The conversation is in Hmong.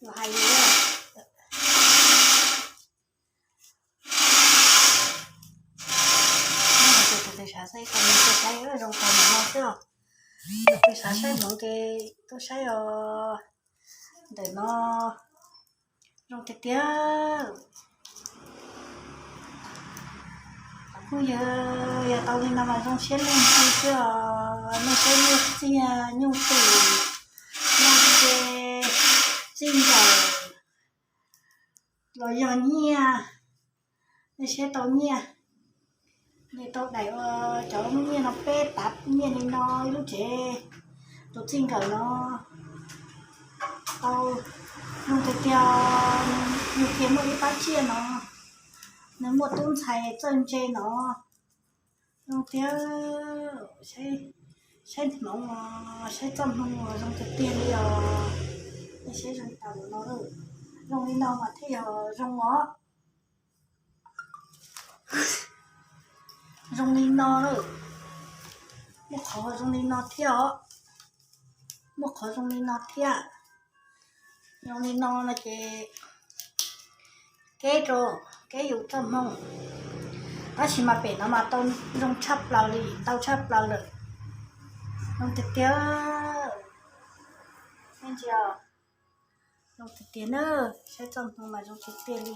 Los hais li, tus twg xav saib tau no tuaj saib, zoo tau mus no xwb os. Tus twg xav saib hmoov ces tuaj saib os. Ntawm no zoo tiag tiag. Kuj yog, yog tau li no mas zoo siab leej twg xwb os. Nej saib nyuj txiag nyuj twm, nyuj ce, txij nkawm los yog nyiaj, nej saib tau nyiaj. Nej tau daim ua cov muaj nyiaj no peb tav nyiaj li no ib lub tsev, tus txij nkawm no tau, zoo tiag tiag. Nws kiag muaj ib pab tsiaj no, nws muaj tub ntxhais txawj ntse no. Zoo tiag, saib hmoov os, saib txoj hmoo os, zoo tiag tiag li os. Nej saib zoo tas no, zoo li no mas thiaj yog zoo os. Zoo li no lawm, muaj qhov zoo li no thiab os, muaj qhov zoo li no thiab. Zoo li no no ces keb rau, keb yus txoj hmoo. Tab sis mas pem no mas tau zoo tshaj plaws li, tau tshaj plaws lawm. Zoo tiag tiag. Ntsia, zoo tiag tiag na, saib txoj hmoo mas zoo tiag tiag li.